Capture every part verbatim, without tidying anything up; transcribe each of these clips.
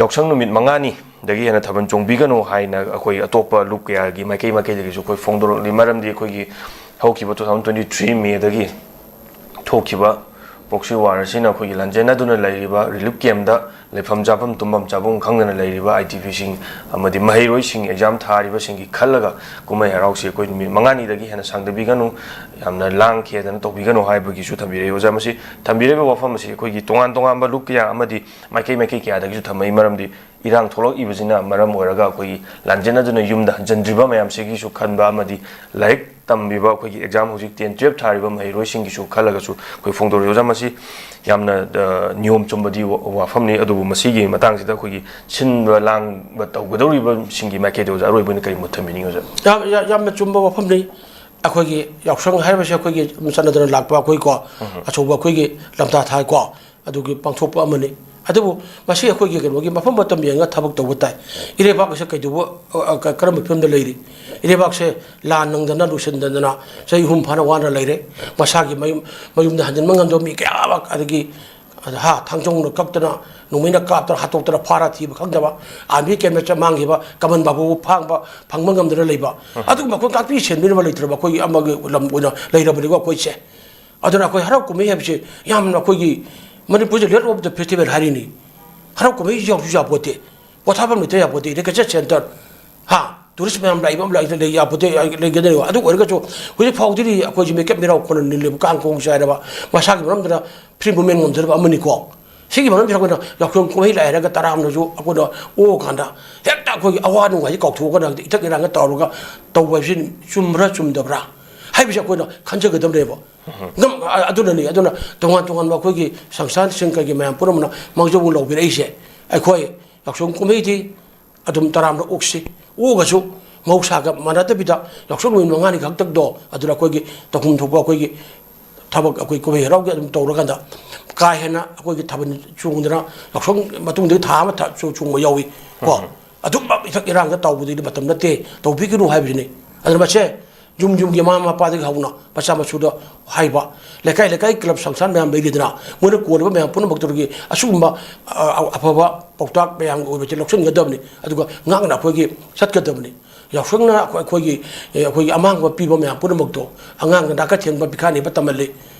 ꯌꯥꯎꯁꯪ ꯅꯨꯃꯤꯠ ꯃꯉꯥꯅꯤꯗꯒꯤ ꯍꯦꯟꯅ ꯊꯥꯕꯜ ꯆꯣꯡꯕꯤꯒꯅꯨ ꯍꯥꯏꯅ ꯑꯩꯈꯣꯏ ꯑꯇꯣꯞꯄ ꯂꯨꯞ ꯀꯌꯥꯒꯤ ꯃꯥꯏꯀꯩ ꯃꯥꯏꯀꯩꯗꯒꯤꯁꯨ ꯑꯩꯈꯣꯏ ꯐꯣꯡꯗꯣꯔꯛꯂꯤ꯫ ꯃꯔꯝꯗꯤ ꯑꯩꯈꯣꯏꯒꯤ ꯍꯧꯈꯤꯕ two thousand twenty three May ꯗꯒꯤ ꯊꯣꯛꯈꯤꯕ proxy war ꯑꯁꯤꯅ ꯑꯩꯈꯣꯏꯒꯤ ꯂꯥꯟꯖꯦꯟꯅꯗꯨꯅ ꯂꯩꯔꯤꯕ relief camp ꯇ ꯂꯩꯐꯝ ꯆꯥꯐꯝ ꯇꯨꯝꯐꯝ ꯆꯥꯐꯝ ꯈꯪꯗꯅ ꯂꯩꯔꯤꯕ I D P ꯁꯤꯡ ꯑꯃꯗꯤ ꯃꯍꯩꯔꯣꯏꯁꯤꯡ exam ꯊꯥꯔꯤꯕꯁꯤꯡꯒꯤ ꯈꯜꯂꯒ ꯀꯨꯝꯍꯩ ꯍꯔꯥꯎꯁꯤ ꯑꯩꯈꯣꯏ ꯅꯨꯃꯤꯠ ꯃꯉꯥꯅꯤꯗꯒꯤ ꯍꯦꯟꯅ ꯁꯥꯡꯗꯕꯤꯒꯅꯨ, ꯌꯥꯝꯅ ꯂꯥꯡ ꯈꯦꯗꯅ ꯇꯧꯕꯤꯒꯅꯨ ꯍꯥꯏꯕꯒꯤꯁꯨ ꯊꯝꯕꯤꯔꯛꯏ ꯑꯣꯖꯥ꯫ ꯃꯁꯤ ꯊꯝꯕꯤꯔꯤꯕ ꯋꯥꯐꯝ ꯑꯁꯤ ꯑꯩꯈꯣꯏꯒꯤ ꯇꯣꯉꯥꯟ ꯇꯣꯉꯥꯟꯕ ꯂꯨꯞ ꯀꯌꯥ ꯑꯃꯗꯤ ꯃꯥꯏꯀꯩ ꯃꯥꯏꯀꯩ ꯀꯌꯥꯗꯒꯤꯁꯨ ꯊꯝꯃꯛꯏ꯫ ꯃꯔꯝꯗꯤ ꯏꯔꯥꯡ ꯊꯣꯛꯂꯛꯏꯕꯁꯤꯅ ꯃꯔꯝ ꯑꯣꯏꯔꯒ ꯑꯩꯈꯣꯏꯒꯤ ꯂꯥꯟꯖꯦꯟꯅꯗꯨꯅ ꯌꯨꯝꯗ ꯍꯟꯖꯤꯟꯗ꯭ꯔꯤꯕ ꯃꯌꯥꯝꯁꯤꯒꯤꯁꯨ ꯈꯟꯕ ꯑꯃꯗꯤ ꯂꯥꯏꯔꯤꯛ ꯇꯝꯕꯤꯕ ꯑꯩꯈꯣꯏꯒꯤ exam ꯍꯧꯖꯤꯛ ten twelve ꯊꯥꯔꯤꯕ ꯃꯍꯩꯔꯣꯏꯁꯤꯡꯒꯤꯁꯨ ꯈꯜꯂꯒꯁꯨ ꯑꯩꯈꯣꯏ ꯐꯣꯡꯗꯣꯔꯛꯏ꯫ ꯑꯣꯖꯥ, ꯃꯁꯤ ꯌꯥꯝꯅ, ꯑ, ꯅꯤꯌꯣꯝ ꯆꯨꯝꯕꯗꯤ ꯋꯥ-, ꯋꯥꯐꯝꯅꯤ, ꯑꯗꯨꯕꯨ ꯃꯁꯤꯒꯤ ꯃꯇꯥꯡꯁꯤꯗ ꯑꯩꯈꯣꯏꯒꯤ ꯁꯤꯟꯕ ꯂꯥꯡꯕ ꯇꯧꯒꯗꯧꯔꯤꯕꯁꯤꯡꯒꯤ ꯃꯥꯏꯀꯩꯗ ꯑꯣꯖꯥ ꯑꯔꯣꯏꯕ ꯑꯣꯏꯅ ꯀꯔꯤ ꯃꯣꯠ ꯊꯝꯕꯤꯅꯤꯡꯉꯤ ꯑꯣꯖꯥ? ꯌꯥꯝ, ꯌꯥꯝ, ꯌꯥꯝꯅ ꯆꯨꯝꯕ ꯋꯥꯐꯝꯅꯤ꯫ ꯑꯩꯈꯣꯏꯒꯤ ꯌꯥꯎꯁꯪ ꯍꯥꯏꯕꯁꯤ ꯑꯩꯈꯣꯏꯒꯤ ꯆꯠꯅꯗꯅ ꯂꯥꯛꯄ ꯑꯩꯈꯣꯏꯀꯣ, ꯑꯆꯧꯕ ꯑꯩꯈꯣꯏꯒꯤ ꯂꯝꯇꯥ ꯊꯥꯏꯀꯣ, ꯑꯗꯨꯒꯤ ꯄꯥꯡꯊꯣꯛꯄ ꯑꯃꯅꯤ꯫ ꯑꯗꯨꯕꯨ ꯃꯁꯤ ꯑꯩꯈꯣꯏꯒꯤ ꯀꯩꯅꯣꯒꯤ ꯃꯐꯝ ꯃꯇꯝ ꯌꯦꯡꯉꯒ ꯊꯕꯛ ꯇꯧꯕ ꯇꯥꯏ꯫ ꯏꯔꯩꯕꯥꯛ ꯑꯁꯦ ꯀꯩꯗꯧꯕ, ꯑ, ꯑ, ꯀ-, ꯀꯔꯝꯕ ꯐꯤꯕꯝꯗ ꯂꯩꯔꯤ? ꯏꯔꯩꯕꯥꯛꯁꯦ ꯂꯥꯟ ꯅꯪꯗꯅ, ꯂꯣꯏꯁꯤꯟꯗꯗꯅ ꯆꯍꯤ ꯑꯍꯨꯝ ꯐꯥꯅ ꯋꯥꯅ ꯂꯩꯔꯦ꯫ ꯃꯁꯥꯒꯤ ꯃꯌꯨꯝ, ꯃꯌꯨꯝꯗ ꯍꯟꯖꯤꯟꯕ ꯉꯝꯗꯕ ꯃꯤ ꯀꯌꯥ ꯑꯃ, ꯑꯗꯒꯤ, ꯑ, ꯍꯥ, ꯊꯥꯡꯖꯧꯅ ꯀꯛꯇꯅ, ꯅꯣꯡꯃꯩꯅ ꯀꯥꯞꯇꯅ, ꯍꯥꯠꯇꯣꯛꯇꯅ, ꯐꯥꯔ ꯊꯤꯕ ꯈꯪꯗꯕ, army camp ꯇ ꯃꯥꯡꯈꯤꯕ, ꯀꯃꯟ ꯕꯥꯕꯨꯕꯨ ꯐꯥꯡꯕ, ꯐꯪꯕ ꯉꯝꯗꯅ ꯂꯩꯕ, ꯑꯗꯨꯒꯨꯝꯕ ꯑꯩꯈꯣꯏ ꯉꯥꯛꯄꯤ ꯁꯦꯟꯕꯤꯅꯕ ꯂꯩꯇ꯭ꯔꯕ ꯑꯩꯈꯣꯏꯒꯤ ꯑꯃꯒꯤ ꯂꯝ ꯑꯣꯏꯅ ꯂꯩꯔꯕꯅꯤꯀꯣ ꯑꯩꯈꯣꯏꯁꯦ꯫ ꯑꯗꯨꯅ ꯑꯩꯈꯣꯏ ꯍꯔꯥꯎ ꯀꯨꯝꯍꯩ ꯍꯥꯏꯕꯁꯦ ꯌꯥꯝꯅ ꯑꯩꯈꯣꯏꯒꯤ ꯃꯅꯤꯄꯨꯔꯁꯦ land of the festival ꯍꯥꯏꯔꯤꯅꯤ꯫ ꯍꯔꯥꯎ ꯀꯨꯝꯍꯩ ꯌꯥꯎꯁꯨ ꯌꯥꯄꯣꯠꯇꯦ, ꯄꯣꯊꯥꯐꯝ ꯂꯩꯇ ꯌꯥꯄꯣꯠꯇꯦ, recreation centre, ꯍꯥ, tourist ꯃꯌꯥꯝ ꯂꯥꯛꯏꯕ ꯑꯃ ꯂꯥꯛꯏ, ꯂꯩ ꯌꯥꯄꯣꯠꯇꯦ, ꯂꯩꯒꯗꯣꯏꯅꯦꯕ꯫ ꯑꯗꯨ ꯑꯣꯏꯔꯒꯁꯨ ꯍꯧꯖꯤꯛ ꯐꯥꯎꯗꯤ ꯑꯩꯈꯣꯏꯁꯦ ꯃꯤꯀꯞ ꯃꯤꯔꯥꯎ ꯈꯣꯟꯅ ꯅꯤꯜꯂꯦꯕ, ꯀꯥꯡ ꯈꯣꯡ ꯆꯥꯏꯔꯕ, ꯃꯁꯥꯒꯤ ꯃꯔꯝꯗꯅ free movement ꯉꯝꯖꯗꯕ ꯑꯃꯅꯤꯀꯣ꯫ ꯁꯤꯒꯤ ꯃꯔꯝꯁꯤꯗ ꯑꯩꯈꯣꯏꯅ ꯌꯥꯎꯁꯪ ꯀꯨꯝꯍꯩ ꯂꯥꯛꯑꯦ ꯍꯥꯏꯔꯒ ꯇꯔꯥꯝꯅꯁꯨ ꯑꯩꯈꯣꯏꯅ ꯑꯣꯛꯑꯀꯥꯟꯗ ꯍꯦꯛꯇ ꯑꯩꯈꯣꯏꯒꯤ ꯑꯋꯥ ꯅꯨꯡꯉꯥꯏꯁꯦ ꯀꯥꯎꯊꯣꯛꯑꯒ ꯍꯦꯛꯇ ꯏꯊꯛ ꯏꯔꯥꯡꯒ ꯇꯧꯔꯒ ꯇꯧꯕ ꯍꯥꯏꯕꯁꯤ ꯆꯨꯝꯕ꯭ꯔꯥ ꯆꯨꯝꯗꯕ꯭ꯔꯥ ꯍꯥꯏꯕꯁꯦ ꯑꯩꯈꯣꯏꯅ ꯈꯟꯖꯒꯗꯕꯅꯦꯕ꯫ ꯉꯝ-, ꯑ-, ꯑꯗꯨꯅꯅꯤ, ꯑꯗꯨꯅ ꯇꯣꯉꯥꯟ ꯇꯣꯉꯥꯟꯕ ꯑꯩꯈꯣꯏꯒꯤ ꯁꯪꯁꯊꯥꯟꯁꯤꯡ ꯀꯩꯒꯤ ꯃꯌꯥꯝ ꯄꯨꯝꯅꯃꯛꯅ ꯃꯥꯡꯖꯧꯕ ꯂꯧꯕꯤꯔꯛꯏꯁꯦ꯫ ꯑꯩꯈꯣꯏ ꯌꯥꯎꯁꯪ ꯀꯨꯝꯍꯩꯗꯤ ꯑꯗꯨꯝ ꯇꯔꯥꯝꯅ ꯑꯣꯛꯁꯤ, ꯑꯣꯛꯑꯒꯁꯨ ꯃꯍꯧꯁꯥꯒ ꯃꯥꯟꯅꯗꯕꯤꯗ ꯌꯥꯎꯁꯪ ꯅꯨꯃꯤꯠ ꯃꯉꯥꯅꯤ ꯈꯛꯇꯪꯗꯣ ꯑꯗꯨꯅ ꯑꯩꯈꯣꯏꯒꯤ ꯇꯧꯐꯝ ꯊꯣꯛꯄ ꯑꯩꯈꯣꯏꯒꯤ ꯊꯕꯛ ꯑꯩꯈꯣꯏ ꯀꯨꯝꯍꯩ ꯍꯔꯥꯎꯒꯤ ꯑꯗꯨꯝ ꯇꯧꯔꯀꯥꯟꯗ ꯀꯥ ꯍꯦꯟꯅ ꯑꯩꯈꯣꯏꯒꯤ ꯊꯥꯕꯜ ꯆꯣꯡꯗꯅ ꯌꯥꯎꯁꯪ ꯃꯇꯨꯡꯗꯒꯤ ꯊꯥ ꯑꯃ ꯊ-, ꯆꯣ-, ꯆꯣꯡꯕ ꯌꯥꯎꯏ ꯀꯣ꯫ ꯑꯗꯨꯝꯕ ꯏꯊꯛ ꯏꯔꯥꯡꯗ ꯇꯧꯕꯗꯨꯗꯤ ꯃꯇꯝ ꯅꯠꯇꯦ, ꯇꯧꯕꯤꯒꯅꯨ ꯍꯥꯏꯕꯁꯤꯅꯤ꯫ ꯑꯗꯨꯅ ꯃꯁꯦ ꯌꯨꯝ ꯌꯨꯝꯒꯤ ꯃꯃꯥ ꯃꯄꯥꯗꯒꯤ ꯍꯧꯅ ꯃꯆꯥ ꯃꯁꯨꯗ ꯍꯥꯏꯕ, ꯂꯩꯀꯥꯏ ꯂꯩꯀꯥꯏ ꯀ꯭ꯂꯕ ꯁꯪꯁꯊꯥꯟ ꯃꯌꯥꯝ ꯂꯩꯔꯤꯗꯅ, ꯃꯣꯏꯅ ꯀꯣꯜꯂꯤꯕ ꯃꯌꯥꯝ ꯄꯨꯝꯅꯃꯛꯇꯨꯒꯤ ꯑꯁꯤꯒꯨꯝꯕ, ꯑ, ꯑ, ꯑꯐꯕ ꯄꯥꯎꯇꯥꯛ ꯃꯌꯥꯝꯒꯤ ꯑꯣꯏꯕꯁꯦ ꯂꯧꯁꯤꯟꯒꯗꯕꯅꯤ, ꯑꯗꯨꯒ ꯉꯥꯛꯅ ꯑꯩꯈꯣꯏꯒꯤ ꯆꯠꯀꯗꯕꯅꯤ꯫ ꯌꯥꯎꯁꯪꯅ ꯑꯩꯈꯣꯏ-, ꯑꯩꯈꯣꯏꯒꯤ, ꯑꯦ, ꯑꯩꯈꯣꯏꯒꯤ ꯑꯃꯥꯡꯕ ꯄꯤꯕ ꯃꯌꯥꯝ ꯄꯨꯝꯅꯃꯛꯇꯣ ꯑꯉꯥꯡꯅ ꯅꯥꯀ ꯊꯦꯡꯕ ꯄꯤꯈꯥꯅꯤꯕ ꯇꯝꯍꯜꯂꯤ,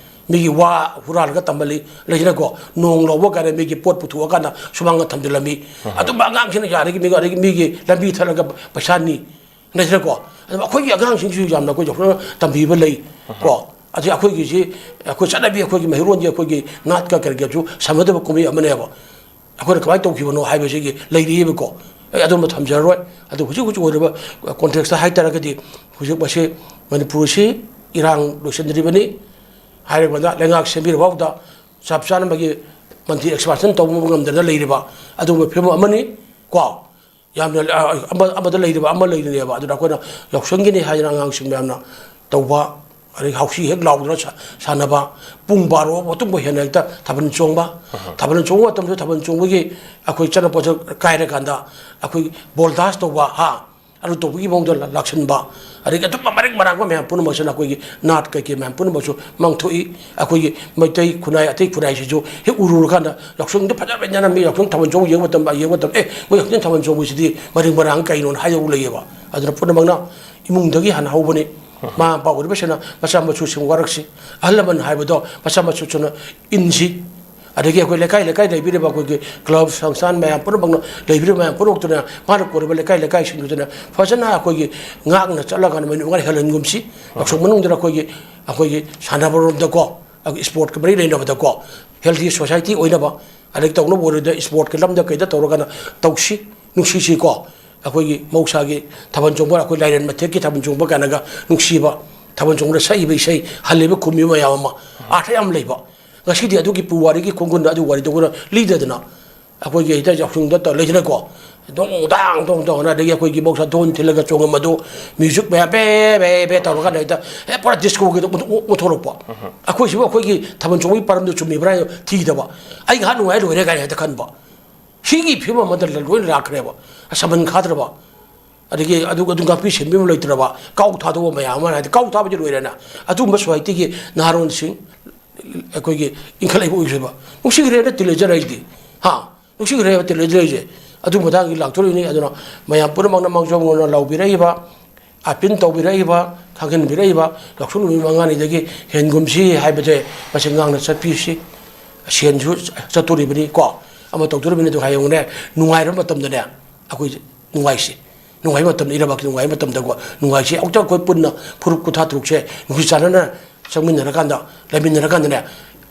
ꯃꯤꯒꯤ ꯋꯥ ꯍꯨꯔꯥꯜꯂꯒ ꯇꯝꯍꯜꯂꯤ, ꯂꯩꯗꯅꯀꯣ, ꯅꯣꯡ ꯂꯧꯕ ꯀꯥꯏꯅ ꯃꯤꯒꯤ ꯄꯣꯠ ꯄꯨꯊꯣꯛꯑꯀꯥꯟꯗ ꯁꯨꯃꯥꯡꯗ ꯊꯝꯖꯤꯜꯂꯝꯃꯤ꯫ ꯑꯗꯨꯝꯕ ꯑꯉꯥꯡꯁꯤꯡꯅ ꯌꯥꯔꯤꯒꯤ ꯃꯤꯒ-, ꯑꯗꯒꯤ ꯃꯤꯒꯤ ꯂꯝꯕꯤ ꯊꯠꯂꯒ ꯄꯩꯁꯥ ꯅꯤ, ꯅꯠꯇ꯭ꯔꯀꯣ? ꯑꯗꯨꯝ ꯑꯩꯈꯣꯏꯒꯤ ꯑꯉꯥꯡꯁꯤꯡꯁꯤꯁꯨ ꯌꯥꯝꯅ ꯑꯩꯈꯣꯏ ꯌꯥꯎꯁꯪꯅ ꯇꯝꯕꯤꯕ ꯂꯩ ꯀꯣ꯫ ꯑꯗꯩ ꯑꯩꯈꯣꯏꯒꯤꯁꯤ, ꯑꯩꯈꯣꯏ ꯆꯠꯅꯕꯤ, ꯑꯩꯈꯣꯏꯒꯤ ꯃꯩꯔꯣꯟꯒꯤ, ꯑꯩꯈꯣꯏꯒꯤ ꯅꯥꯠꯀ ꯀꯔꯤꯒꯁꯨ ꯁꯝꯅꯗꯕ ꯀꯨꯝꯍꯩ ꯑꯃꯅꯦꯕ꯫ ꯑꯩꯈꯣꯏꯅ ꯀꯃꯥꯏꯅ ꯇꯧꯈꯤꯕꯅꯣ ꯍꯥꯏꯕꯁꯤꯒꯤ ꯂꯩꯔꯤꯑꯕꯀꯣ꯫ ꯑꯩ ꯑꯗꯨꯝꯕ ꯊꯝꯖꯔꯔꯣꯏ꯫ ꯑꯗꯨ ꯍꯧꯖꯤꯛ ꯍꯧꯖꯤꯛ ꯑꯣꯏꯔꯤꯕ context ꯍꯥꯏ ꯇꯥꯔꯒꯗꯤ, ꯍꯧꯖꯤꯛ ꯃꯁꯤ ꯃꯅꯤꯄꯨꯔꯁꯤ ꯏꯔꯥꯡ ꯂꯣꯏꯁꯤꯟꯗ꯭ꯔꯤꯕꯅꯤ꯫ ꯍꯥꯏꯔꯤꯕꯗ ꯂꯩꯉꯥꯛ ꯁꯦꯝꯕꯤꯔ ꯐꯥꯎꯕꯗ ꯆꯞ ꯆꯥꯅ ꯃꯥꯒꯤ ꯃꯟꯇ꯭ꯔꯤ expansion ꯇꯧꯕ ꯉꯝꯗꯅ ꯂꯩꯔꯤꯕ ꯑꯗꯨꯒꯨꯝꯕ ꯐꯤꯕꯝ ꯑꯃꯅꯤ ꯀꯣ꯫ ꯌꯥꯝꯅ, ꯑ, ꯑꯃ, ꯑꯃꯗ ꯂꯩꯔꯤꯕ ꯑꯃ ꯂꯩꯔꯤꯅꯦꯕ꯫ ꯑꯗꯨꯅ ꯑꯩꯈꯣꯏꯅ ꯌꯥꯎꯁꯪꯒꯤꯅꯤ ꯍꯥꯏꯗꯅ ꯑꯉꯥꯡꯁꯤꯡ ꯃꯌꯥꯝꯅ ꯇꯧꯕ, ꯑꯗꯩ ꯍꯥꯎꯁꯤ ꯍꯦꯛ ꯂꯥꯎꯗꯅ ꯁꯥ-, ꯁꯥꯟꯅꯕ, ꯄꯨꯡ ꯕꯥꯔꯣ ꯃꯇꯨꯡꯕꯨ ꯍꯦꯟꯅ ꯍꯦꯛꯇ ꯊꯥꯕꯜ ꯆꯣꯡꯕ, ꯊꯥꯕꯜ ꯆꯣꯡꯕ ꯃꯇꯝꯗ ꯊꯥꯕꯜ ꯆꯣꯡꯕꯒꯤ ꯑꯩꯈꯣꯏ ꯆꯠꯅ ꯄꯣꯠꯆꯠ ꯀꯥꯏꯔꯀꯥꯟꯗ ꯑꯩꯈꯣꯏ ꯕꯣꯜ ꯗꯥꯟꯁ ꯇꯧꯕ, ꯍꯥ, ꯑꯗꯨ ꯇꯧꯕꯒꯤ ꯃꯑꯣꯡꯗ ꯂꯥꯛꯁꯟꯕ, ꯑꯗꯒꯤ ꯑꯗꯨꯝꯕ ꯃꯔꯤꯛ ꯃꯔꯥꯡꯕ ꯃꯌꯥꯝ ꯄꯨꯝꯅꯃꯛꯁꯤꯅ ꯑꯩꯈꯣꯏꯒꯤ ꯅꯥꯠ ꯀꯩꯀꯩ ꯃꯌꯥꯝ ꯄꯨꯝꯅꯃꯛꯁꯨ ꯃꯥꯡꯊꯣꯛꯏ꯫ ꯑꯩꯈꯣꯏꯒꯤ ꯃꯩꯇꯩ ꯈꯨꯟꯅꯥꯏ, ꯑꯇꯩ ꯈꯨꯟꯅꯥꯏꯁꯤꯁꯨ ꯍꯦꯛ ꯎꯔꯨꯔꯀꯥꯟꯗ, ꯌꯥꯎꯁꯪꯗ ꯐꯖ ꯐꯖꯅ ꯃꯤ ꯌꯥꯎꯁꯪ ꯊꯥꯕꯜ ꯆꯣꯡꯕ ꯌꯦꯡꯕ ꯃꯇꯝꯗ, ꯌꯦꯡꯕ ꯃꯇꯝꯗ, "ꯑꯦ, ꯃꯣꯏ ꯌꯥꯎꯁꯪ ꯊꯥꯕꯜ ꯆꯣꯡꯕꯁꯤꯗꯤ ꯃꯔꯤꯛ ꯃꯔꯥꯡ ꯀꯩꯅꯣꯅ?" ꯍꯥꯏꯗꯧꯕ ꯂꯩꯌꯦꯕ꯫ ꯑꯗꯨꯅ ꯄꯨꯝꯅꯃꯛꯅ ꯏꯃꯨꯡꯗꯒꯤ ꯍꯥꯟꯅ ꯍꯧꯕꯅꯤ꯫ ꯃꯃꯥ ꯃꯄꯥ ꯑꯣꯏꯔꯤꯕꯁꯤꯅ ꯃꯆꯥ ꯃꯁꯨꯁꯤꯡ ꯋꯥꯔꯛꯁꯤ, ꯑꯍꯜ ꯂꯃꯟ ꯍꯥꯏꯕꯗꯣ ꯃꯆꯥ ꯃꯁꯨꯁꯤꯅ ꯏꯟꯁꯤ꯫ ꯑꯗꯒꯤ ꯑꯩꯈꯣꯏ ꯂꯩꯀꯥꯏ ꯂꯩꯀꯥꯏ ꯂꯩꯕꯤꯔꯤꯕ ꯑꯩꯈꯣꯏꯒꯤ ꯀ꯭ꯂꯕ, ꯁꯪꯁꯊꯥꯟ ꯃꯌꯥꯝ ꯄꯨꯝꯅꯃꯛꯅ ꯂꯩꯕꯤꯔꯤꯕ ꯃꯌꯥꯝ ꯄꯨꯝꯅꯃꯛꯇꯨꯅ ꯃꯥꯅ ꯀꯣꯜꯂꯤꯕ ꯂꯩꯀꯥꯏ ꯂꯩꯀꯥꯏꯁꯤꯡꯗꯨꯗꯅ ꯐꯖꯅ ꯑꯩꯈꯣꯏꯒꯤ ꯉꯥꯛꯅ ꯆꯠꯂꯒ ꯅꯨꯃꯤꯠ ꯃꯉꯥꯅꯤ ꯍꯦꯜꯍꯟꯒꯨꯝꯁꯤ꯫ ꯌꯥꯎꯁꯪ ꯃꯅꯨꯡꯗꯨꯗ ꯑꯩꯈꯣꯏꯒꯤ, ꯑꯩꯈꯣꯏꯒꯤ ꯁꯥꯟꯅꯕꯔꯣꯝꯗꯀꯣ, ꯑꯩꯈꯣꯏ ꯏꯁꯄꯣꯔꯠꯀ ꯃꯔꯤ ꯂꯩꯅꯕꯗꯀꯣ, healthy society ꯑꯣꯏꯅꯕ, ꯑꯗꯒꯤ ꯇꯧꯅꯕ ꯑꯣꯏꯔꯣꯏꯗ ꯏꯁꯄꯣꯔꯠꯀꯤ ꯂꯝꯗ ꯀꯩꯗ ꯇꯧꯔꯒꯅ ꯇꯧꯁꯤ, ꯅꯨꯡꯁꯤꯁꯤꯀꯣ꯫ ꯑꯩꯈꯣꯏꯒꯤ ꯃꯍꯧꯁꯥꯒꯤ ꯊꯥꯕꯜ ꯆꯣꯡꯕ, ꯑꯩꯈꯣꯏ ꯂꯥꯏꯔꯦꯟ ꯃꯊꯦꯛꯀꯤ ꯊꯥꯕꯜ ꯆꯣꯡꯕ ꯀꯥꯏꯅꯒ ꯅꯨꯡꯁꯤꯕ, ꯊꯥꯕꯜ ꯆꯣꯡꯕꯗ ꯁꯛꯏꯕ ꯏꯁꯩ, ꯍꯜꯂꯤꯕ ꯈꯨꯝꯃꯤꯕ ꯃꯌꯥꯝ ꯑꯃ, ꯑꯥꯔꯊ ꯌꯥꯝ ꯂꯩꯕ꯫ ꯉꯁꯤꯗꯤ ꯑꯗꯨꯒꯤ ꯄꯨꯋꯥꯔꯤꯒꯤ ꯈꯣꯡꯒꯨꯟꯗ ꯑꯗꯨ ꯋꯥꯔꯤꯗꯣ ꯑꯩꯈꯣꯏꯅ ꯂꯤꯗꯗꯅ, ꯑꯩꯈꯣꯏꯒꯤ ꯍꯦꯛꯇ ꯌꯥꯎꯁꯪꯗ ꯇꯧ-, ꯂꯩꯗꯅꯀꯣ, ꯗꯣꯡ ꯗꯥꯡ ꯗꯣꯡ ꯗꯣꯡ ꯑꯅ, ꯑꯗꯒꯤ ꯑꯩꯈꯣꯏꯒꯤ ꯃꯍꯧꯁꯥ ꯙꯣꯟ ꯊꯤꯜꯂꯒ ꯆꯣꯡꯉꯝꯕꯗꯣ, ꯃ꯭ꯌꯨꯖꯤꯛ ꯃꯌꯥꯝ ꯕꯦ ꯕꯦ ꯕꯦ ꯇꯧꯔꯀꯥꯟꯗ ꯍꯦꯛꯇ ꯍꯦꯛ ꯄꯨꯔꯥ ꯗꯤꯁꯀꯣꯒꯤꯗ ꯑꯣꯟꯊꯣꯛ-, ꯑꯣꯟꯊꯣꯔꯛꯄ꯫ ꯑꯩꯈꯣꯏꯁꯤꯕꯨ ꯑꯩꯈꯣꯏꯒꯤ ꯊꯥꯕꯜ ꯆꯣꯡꯕꯒꯤ ꯄꯔꯝꯗ ꯆꯨꯝꯃꯤꯕ꯭ꯔꯥ ꯍꯥꯏꯅ ꯊꯤꯗꯕ, ꯑꯩ ꯉꯥꯏꯍꯥꯛ ꯅꯨꯡꯉꯥꯏ ꯂꯣꯏꯔꯦ ꯀꯥꯏꯅ ꯍꯦꯛꯇ ꯈꯟꯕ꯫ ꯁꯤꯒꯤ ꯐꯤꯕꯝ ꯑꯃꯗ ꯂꯣꯏꯅ ꯂꯥꯛꯈ꯭ꯔꯦꯕ꯫ ꯁꯃꯟ ꯈꯥꯗ꯭ꯔꯕ꯫ ꯑꯗꯒꯤ ꯑꯗꯨ ꯑꯗꯨ ꯉꯥꯛꯄꯤ ꯁꯦꯟꯕꯤꯕ ꯂꯩꯇ꯭ꯔꯕ, ꯀꯥꯎ ꯊꯥꯗꯣꯛꯄ ꯃꯌꯥꯝ ꯑꯃ, ꯍꯥꯏꯗꯤ ꯀꯥꯎ ꯊꯥꯕꯗꯤ ꯂꯣꯏꯔꯦꯅ, ꯑꯗꯨꯒꯨꯝꯕ ꯁꯣꯁꯥꯏꯇꯤꯒꯤ ꯅꯍꯥꯔꯣꯟꯁꯤꯡ ꯑꯩꯈꯣꯏꯒꯤ ꯏꯟꯈꯠꯂꯛꯏꯕ ꯑꯣꯏꯈꯤꯕ, ꯅꯨꯡꯁꯤꯈ꯭ꯔꯦꯅ ꯇꯤꯜ ꯂꯩꯖꯔꯛꯏꯗꯤ, ꯍꯥ? ꯅꯨꯡꯁꯤꯈ꯭ꯔꯦꯕ ꯇꯤꯜ ꯂꯩꯖꯔꯛꯏꯁꯦ꯫ ꯑꯗꯨ ꯃꯇꯥꯡꯒꯤ ꯂꯥꯛꯊꯣꯔꯛꯏꯅꯤ꯫ ꯑꯗꯨꯅ ꯃꯌꯥꯝ ꯄꯨꯝꯅꯃꯛꯅ ꯃꯥꯡꯖꯧꯅꯅ ꯂꯥꯎꯕꯤꯔꯛꯏꯕ, ꯑꯥꯄꯤꯜ ꯇꯧꯕꯤꯔꯛꯏꯕ, ꯊꯥꯡꯒꯟꯕꯤꯔꯛꯏꯕ ꯌꯥꯎꯁꯪ ꯅꯨꯃꯤꯠ ꯃꯉꯥꯅꯤꯗꯒꯤ ꯍꯦꯟꯒꯨꯝꯁꯤ ꯍꯥꯏꯕꯁꯦ ꯃꯁꯤ ꯉꯥꯡꯅ ꯆꯠꯄꯤꯁꯤ꯫ ꯁꯦꯟꯁꯨ ꯆꯠꯇꯣꯔꯤꯕꯅꯤ ꯀꯣ, ꯑꯃ ꯇꯧꯗꯣꯔꯤꯕꯅꯤ꯫ ꯑꯗꯨ ꯍꯌꯦꯡꯅꯦ, ꯅꯨꯡꯉꯥꯏꯔꯕ ꯃꯇꯝꯗꯅꯦ ꯑꯩꯈꯣꯏ ꯅꯨꯡꯉꯥꯏꯁꯤ꯫ ꯅꯨꯡꯉꯥꯏꯕ ꯃꯇꯝꯗ, ꯏꯔꯩꯕꯥꯛꯀꯤ ꯅꯨꯡꯉꯥꯏꯕ ꯃꯇꯝꯗꯀꯣ, ꯅꯨꯡꯉꯥꯏꯁꯤ꯫ ꯑꯃꯨꯛꯇ ꯑꯩꯈꯣꯏ ꯄꯨꯟꯅ ꯐꯨꯔꯨꯞ ꯀꯨꯟꯊ꯭ꯔꯥ ꯇꯔꯨꯛꯁꯦ ꯅꯨꯡꯁꯤ ꯆꯥꯟꯅꯅ ꯆꯪꯃꯤꯟꯅꯔꯀꯥꯟꯗ, ꯂꯩꯃꯤꯟꯅꯔꯀꯥꯟꯗꯅꯦ,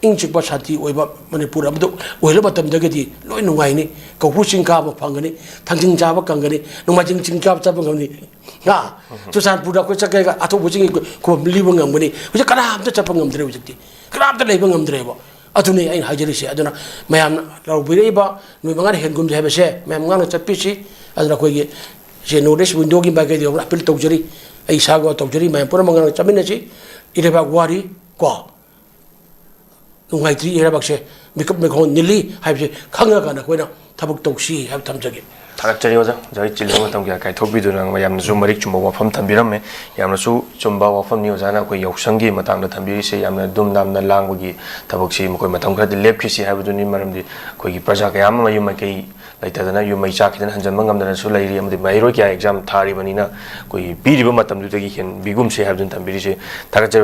ꯏꯪ ꯆꯤꯛꯄ ꯁꯥꯟꯇꯤ ꯑꯣꯏꯕ ꯃꯅꯤꯄꯨꯔ ꯑꯃꯗ ꯑꯣꯏꯍꯜꯂꯕ ꯃꯇꯝꯗꯒꯗꯤ ꯂꯣꯏ ꯅꯨꯡꯉꯥꯏꯅꯤ꯫ ꯀꯧꯕ꯭ꯔꯨ ꯆꯤꯡ ꯀꯥꯕ ꯐꯪꯒꯅꯤ, ꯊꯥꯡꯖꯤꯡ ꯆꯥꯕ ꯀꯪꯒꯅꯤ, ꯅꯣꯡꯃꯥꯏꯖꯤꯡ ꯆꯤꯡ ꯀꯥꯕ ꯆꯠꯄ ꯉꯝꯅꯤ꯫ ꯍꯥ? ꯆꯨꯔꯆꯥꯟꯄꯨꯔꯗ ꯑꯩꯈꯣꯏ ꯆꯠꯀꯦꯒ ꯑꯊꯧꯕ ꯆꯤꯡꯒꯤ ꯈꯨꯕꯝ ꯂꯤꯕ ꯉꯝꯒꯅꯤ꯫ ꯍꯧꯖꯤꯛ ꯀꯅꯥꯝꯇ ꯆꯠꯄ ꯉꯝꯗ꯭ꯔꯦ꯫ ꯍꯧꯖꯤꯛꯇꯤ ꯀꯅꯥꯝꯇ ꯂꯩꯕ ꯉꯝꯗ꯭ꯔꯦꯕ꯫ ꯑꯗꯨꯅꯤ ꯑꯩꯅ ꯍꯥꯏꯖꯔꯤꯁꯦ꯫ ꯑꯗꯨꯅ ꯃꯌꯥꯝꯅ ꯂꯧꯕꯤꯔꯛꯏꯕ ꯅꯨꯃꯤꯠ ꯃꯉꯥꯅꯤ ꯍꯦꯟꯒꯨꯝꯁꯦ ꯍꯥꯏꯕꯁꯦ ꯃꯌꯥꯝ ꯉꯥꯡꯅ ꯆꯠꯄꯤꯁꯤ꯫ ꯑꯗꯨꯅ ꯑꯩꯈꯣꯏꯒꯤ ꯁꯤ ꯅꯣꯔꯠ ꯏꯁ ꯋꯤꯟꯗꯣꯒꯤ ꯃꯥꯏꯀꯩꯗ ꯌꯧꯅ ꯑꯥꯄꯤꯜ ꯇꯧꯖꯔꯤ꯫ ꯑꯩ ꯏꯁꯥꯒ ꯇꯧꯖꯔꯤ, ꯃꯌꯥꯝ ꯄꯨꯝꯅꯃꯛ ꯉꯥꯡꯅ ꯆꯠꯃꯤꯟꯅꯁꯤ꯫ ꯏꯔꯩꯕꯥꯛ ꯋꯥꯔꯤ ꯀꯣ, ꯅꯨꯡꯉꯥꯏꯇ꯭ꯔꯤ ꯏꯔꯩꯕꯥꯛꯁꯦ, ꯃꯤꯀꯞ ꯃꯤꯈꯣꯡ ꯅꯤꯜꯂꯤ ꯍꯥꯏꯕꯁꯦ ꯈꯪꯉꯀꯥꯟꯗ ꯑꯩꯈꯣꯏꯅ ꯊꯕꯛ ꯇꯧꯁꯤ ꯍꯥꯏꯕ ꯊꯝꯖꯒꯦ꯫ ꯊꯥꯒꯠꯆꯔꯤ ꯑꯣꯖꯥ꯫ ꯑꯣꯖꯥ ꯍꯣꯏ ꯆꯤꯜꯂꯕ ꯃꯇꯝ ꯀꯌꯥ ꯀꯥꯏꯊꯣꯛꯄꯤꯗꯨꯅ ꯌꯥꯝꯅꯁꯨ ꯃꯔꯤꯛ ꯆꯨꯝꯕ ꯋꯥꯐꯝ ꯊꯝꯕꯤꯔꯝꯃꯦ꯫ ꯌꯥꯝꯅꯁꯨ ꯆꯨꯝꯕ ꯋꯥꯐꯝꯅꯤ ꯑꯣꯖꯥꯅ ꯑꯩꯈꯣꯏ ꯌꯥꯎꯁꯪꯒꯤ ꯃꯇꯥꯡꯗ ꯊꯝꯕꯤꯔꯤꯁꯦ꯫ ꯌꯥꯝꯅ ꯗꯨꯝ ꯗꯥꯝꯅ ꯂꯥꯡꯕꯒꯤ ꯊꯕꯛꯁꯤ ꯃꯈꯣꯏ ꯃꯇꯝ ꯈꯔꯗꯤ ꯂꯦꯞꯈꯤꯁꯤ ꯍꯥꯏꯕꯗꯨꯅꯤ꯫ ꯃꯔꯝꯗꯤ ꯑꯩꯈꯣꯏꯒꯤ ꯄ꯭ꯔꯖꯥ ꯀꯌꯥ ꯑꯃ ꯃꯌꯨꯝ ꯃꯥꯏꯀꯩ ꯂꯩꯇꯗꯅ, ꯌꯨꯝ ꯃꯩ ꯆꯥꯛꯈꯤꯗꯅ ꯍꯟꯖꯤꯟꯕ ꯉꯝꯗꯅꯁꯨ ꯂꯩꯔꯤ꯫ ꯑꯃꯗꯤ ꯃꯍꯩꯔꯣꯏ ꯀꯌꯥ ꯑꯦꯛꯖꯥꯝ ꯊꯥꯔꯤꯕꯅꯤꯅ ꯑꯩꯈꯣꯏꯒꯤ ꯄꯤꯔꯤꯕ ꯃꯇꯝꯗꯨꯗꯒꯤ ꯍꯦꯟꯕꯤꯒꯨꯝꯁꯦ ꯍꯥꯏꯕꯗꯨꯅꯤ ꯊꯝꯕꯤꯔꯤꯁꯦ꯫ ꯊꯥꯒꯠꯆꯔꯤ꯫